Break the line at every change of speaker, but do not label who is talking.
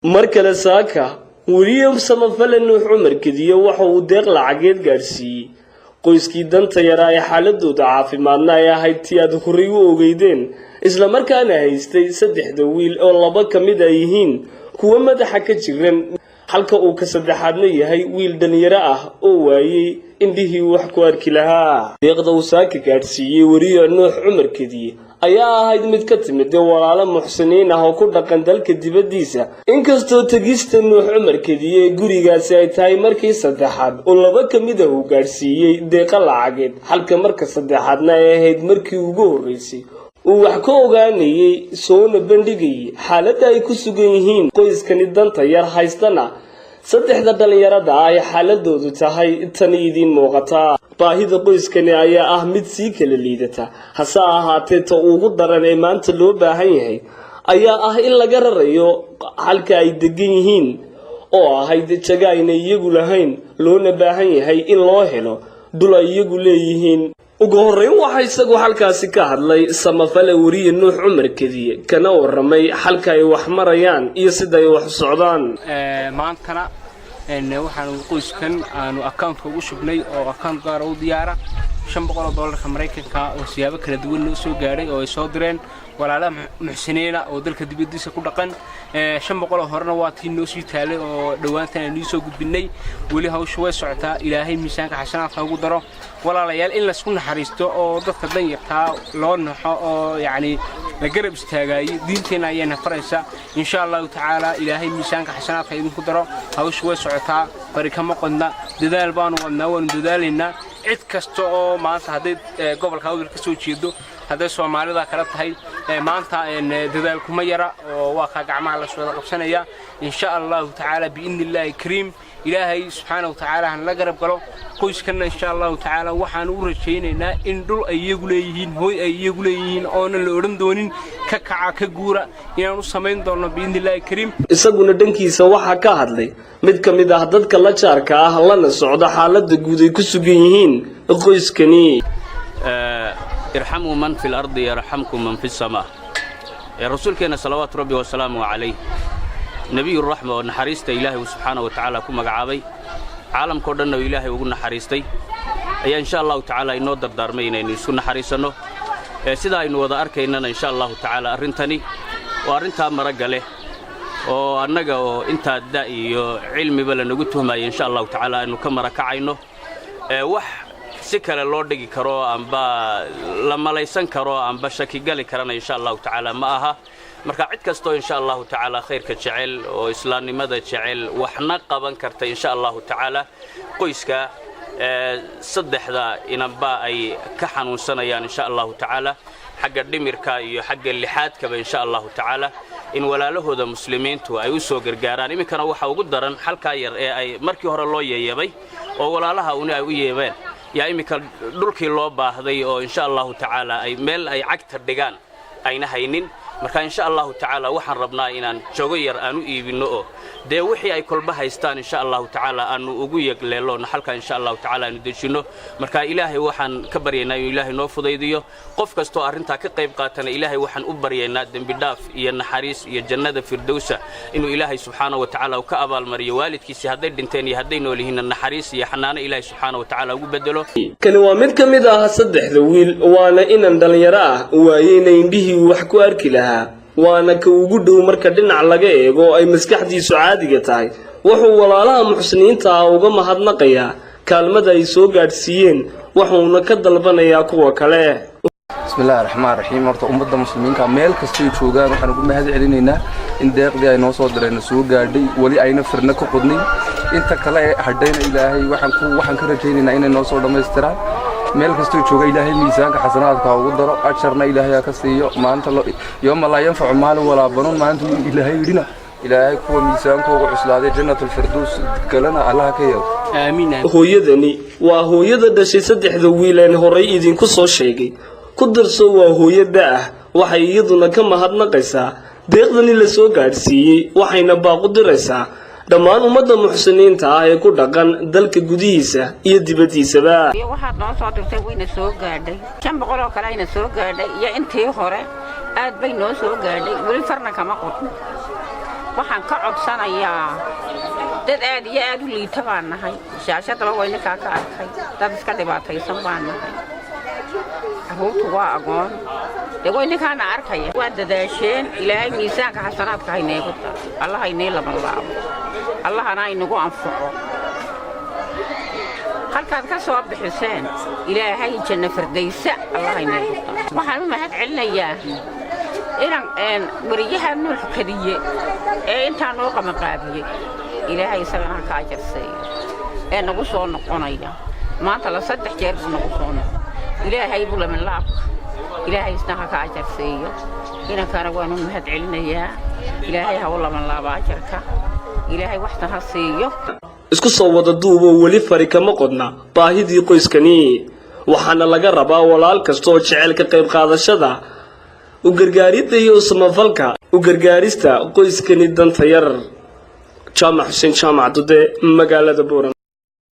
Mar kale saaka weliye samafale Nuux Cumar Kediye waxa uu deeq lacageed gaadhsiiyey qoyskii danta yaraa ee xaaladooda caafimaadna ay ahayd tii aad horey u ogeydeen, islamarkaana haystay saddexda wiil oo laba ka mid ay yihiin kuwo madaxa ka jiran, halka uu ka saddexaadna yahay wiil dhalinyaro ah oo waayey indhihii wax ku arki lahaa. Deeqda uu saaka gaadhsiiyey weriye Nuux Cumar Kediye ayaa ahayd mid ka timid dee walaalo muxsiniin ah oo ku dhaqan dalka dibaddiisa. Inkastoo tegista Nuux Cumar Kediye ee gurigaasi ay tahay markii saddexaad oo laba ka mid ah uu gaadhsiiyey deeqa lacageed, halka marka saddexaadna ay ahayd markii ugu horreysay uu wax ka ogaanayey soona bandhigayay xaaladda ay ku sugan yihiin qoyskani danta yar haystana saddexda dhallinyarada ah ay xaaladoodu tahay tani idiin muuqataa. Baahida qoyskani ayaa ah mid sii kala liidata, hase ahaatee ta ugu daran ee maanta loo baahan yahay ayaa ah in laga rarayo halka ay degan yihiin oo ahayd jaga ayna iyagu lahayn, loona baahan yahay in loo helo dhul ay iyagu leeyihiin. Ugu horreyn waxaa isagu halkaasi ka hadlay samafale weriye Nuux Cumar Kediye, kana warramay halka ay wax marayaan iyo sida ay wax u socdaan.
Maantana waxaanu qoyskan aanu accountka ugu shubnay oo account gaara u diyaara 500 oo doolarka Maraykanka oo siyaabo kala duwan noo soo gaadhay oo ay soo direen walaalaha muxsiniina oo dalka dibaddiisa ku dhaqan. 500 oo horena waa tii noo sii taalay oo dhowaantan aan nii soo gudbinnay. Weli hawsha way socotaa. Ilaahay miisaanka xasanaadka ugu daro. Walaalayaal, in laysku naxariisto oo dadka danyartaa loo naxo oo yacni la garab istaagaayey diinteenna ayaana faraysa. Insha Allahu tacaala, Ilaahay miisaanka xasanaadka idinku daro. Hawsha way socotaa, bari kama qodna, dadaal baanu wadnaa, waanu dadaalaynaa. Cid kasta oo maanta hadday gobolka Awdal ka soo jeedo, hadday Soomaalida kala tahay, maanta dadaal kuma yara oo waa kaa gacmaha la wada qabsanaya. Insha Allahu tacaala, biidni Illaahi kariim, Ilaahay subxaana wa tacaala han la garab galo qoyskanna. Insha Allahu tacaala, waxaan u rajaynaynaa in dhul ay iyagu leeyihiin, hooy ay iyagu leeyihiin, oonan la odhan doonin ka kaca, ka guura, inaan u samayn doonno biidni Illaahi kariim.
Isaguna dhankiisa waxaa ka hadlay mid ka mid ah dadka la jaarka ah lana socda xaaladda guud ay ku sugan yihiin qoyskani.
ارحموا من في الأرض يرحمكم من في السماء. Rasuulkeenna salawaatu Rabbi wasalaamu calayh, nebiyu raxma oo naxariista Ilaahay uu subxaana wa tacaala ku magacaabay, caalamkao dhanna uu Ilaahay ugu naxariistay, ayaa insha Allahu tacaala inoo dardaarmay inaynu isku naxariisanno. Sida aynu wada arkaynana, insha Allahu tacaala, arrintani waa arrintaa maragga leh oo annaga oo intaa da' iyo cilmiba lanagu tuhmaya, insha Allahu tacaala, aynu ka marakacayno. Wax si kale loo dhigi karo amba la malaysan karo amba shakigali karana, insha Allahu tacaala, ma aha. Marka cid kastoo, insha Allahu tacaala, khayrka jecel oo islaamnimada jecel, waxna qaban karta, insha Allahu tacaala, qoyska saddexda inanba ay ka xanuunsanayaan, insha Allahu tacaala, xagga dhimirka iyo xagga lixaadkaba, insha Allahu tacaala, in walaalahooda muslimiintu ay u soo gargaaraan. Iminkana waxa ugu daran xalkaa yar ee ay markii hore loo yeeyabay oo walaalaha uni ay u yeebeen yaa iminka dhulkii loo baahday oo insha Allahu tacaala ay meel ay cagta dhigaan ayna haynin. Marka insha Allahu tacaala waxaan rabnaa inaan jogo yar aan u iibinno oo dee wixii ay kolba haystaan, insha Allahu tacaala, aanu ugu yegleello xalkaa, insha Allahu tacaala, aanu dejinno. Marka Ilaahay waxaan ka baryaynaa inuu Ilaahay noo fudaydiyo. Qof kastoo arrintaa ka qayb qaatana Ilaahay waxaan u baryaynaa dembi dhaaf iyo naxariis iyo jannada firdowsa inuu Ilaahay subxaana wa tacaala uu ka abaalmariyo. Waalidkiisii hadday dhinteen iyo hadday nool yihiinna naxariis iyo xanaano Ilaahay subxaana wa tacaala ugu bedelo.
Kani waa mid ka mid ah saddexda wiil, waana inan dhallinyaro ah waayeyna indhihii uu wax ku arki lahaa, waana ka ugu dhow marka dhinac laga eego ay maskaxdiisu caadiga tahay. Wuxuu walaalaha muxsiniinta ah uga mahadnaqayaa kaalmada ay soo gaadhsiiyeen, wuxuuna ka dalbanayaa kuwa kale.
Bismillahi raxmaan raxiim. Horta ummadda muslimiinka meel kastay joogaan waxaan ugu mahad celinaynaa in deeqdii ay noo soo dirayna soo gaadhay, weli ayna firna ka qodnay. Inta kale ee hadhayna Ilaahay waxaan ka rajaynaynaa inay noo soo dhammaystiraan. Meel kastoo jooga Ilaahay miisaanka xasanaadka ha ugu daro, ajarna Ilaahay ha ka siiyo. Maanta يوم لا ينفع مال ولا بنون maalintuu Ilaahay yidhina, Ilaahay kuwa miisaankooga cuslaaday jannatulfirdows galana Allaha ka yeelo.
Aamiin.
Hooyadani waa hooyada dhashay saddexda wiil een horay idinku soo sheegay. Ku darso waa hooyo da ah. Waxay iyaduna ka mahadnaqaysaa deeqdani la soo gaadhsiiyey, waxayna baaqu diraysaa dhammaan ummadda muxsiniinta ah ee ku dhaqan dalka gudihiisa iyo dibaddiisaba.
Iyo waxaad noo soo dirtay wayna soo gaadhay, 500 oo kale ayna soo gaadhay iyo intii hore aad bay noo soo gaadhay. Weli farna kama qodno. Waxaan ka codsanayaa, dad aad iyo aad u liita baan nahay. Shaashadaba waa ninkaa ka arkay. Dad iska dhibaataysan baan nahay. Carruurtu waa agoon. Dee way ninkaana arkaya. Waa dadaasheen. Ilaahay miisaanka xasanaadka hayneegu dar. Allah haynii labanlaabo, Allahana haynagu anfaco. Halkaad ka soo bixiseen, Ilaahay janno fardaysa Allah hayneegu dar. Waxaan u mahad celinayaa inaan weriyaha Nuux Kadiye ee intaa noo qamaqaabiyey. Ilaahay isagana ha ka ajarseeyo ee nagu soo noqonaya. Maanta la saddex jeer buu nagu soo noqon. Ilaahay buu laminlaabka, Ilaahay isna ha ka ajarseeyo. Inankana waanu mahad celinayaa. Ilaahay ha u labanlaabo ajarka. Ilaahay waxtan ha siiyo.
Isku soo wada duuboo, weli fari kama qodna baahidii qoyskani. Waxaana laga rabaa walaal kasta oo jecel ka qayb qaadashada u gargaaridda iyo samafalka u gargaarista qoyskani danta yar. Jaamac Xuseen Jaamac Dude, magaalada Buuran.